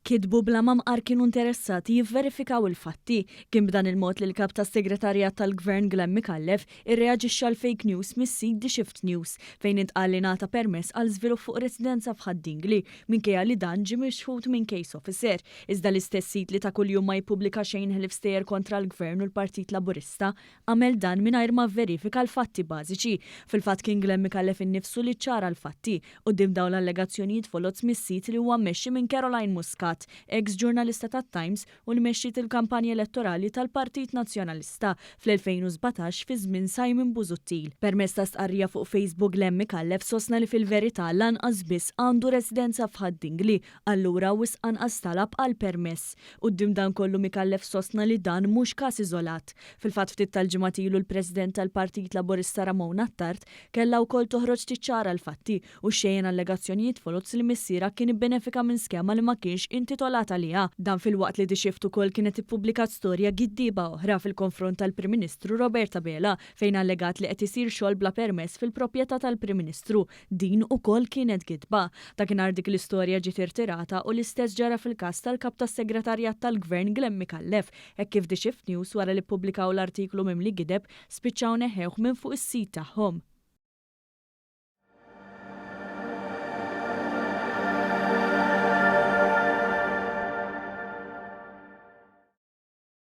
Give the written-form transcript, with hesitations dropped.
Kitbu bla ma mqar kienu interessati jivverifikaw il-fatti. Kien b'dan il-mod li l-Kap tas-Segretarjat tal-Gvern Glenn Micallef irreaġixxa għal fake news mis-sit The Shift News fejn intqal li ngħata permess għal żvilupp fuq residenza f'Ħad-Dingli minkejja li dan ġie miċħud minn case officer. Iżda l-istess sit li ta' kuljum ma jippubblika xejn ħlief stejjer kontra l-Gvern u l-Partit Laburista għamel dan mingħajr ma vverifika l-fatti bażiċi. Fil-fatt kien Glenn Micallef innifsu li ċċara l-fatti quddiem dawn l-allegazzjonijiet foloz mis-sit li huwa mmexxi minn Caroline Muscat, eks ġurnalista tat-Times u li mexxiet il-kampanja elettorali tal-Partit Nazzjonalista fl-2017 fi żmien Simon Busuttil. Permezz ta' stqarrija fuq Facebook Glenn Micallef sostna li fil-verità lanqas biss għandu residenza f'Ħad-Dingli, allura wisq anqas talab għal permess. Quddiem dan kollu Micallef sostna li dan mhux każ iżolat. Fil-fatt ftit tal-ġimgħat ilu l-President tal-Partit Laburista Ramona Attard kellha wkoll toħroġ tiċċara l-fatti u xxejjen allegazzjonijiet foloz li missierha kien ibbenefika minn skema li ma kienx intitolat għaliha. Dan filwaqt li The Shift ukoll kienet ippubblikat storja giddieba oħra fil-konfront tal-Prim Ministru Robert Abela fejn allegat li qed isir xogħol bla permess fil-proprjetà tal-Prim Ministru. Din ukoll kienet gidba. Dakinhar dik l-istorja ġiet irtirata u l-istess ġara fil-każ tal-Kap tas-Segretarjat tal-Gvern Glenn Micallef hekk kif The Shift News wara li ppubblikaw l-artiklu mimli gideb spiċċaw neħħewh minn fuq is-sit tagħhom.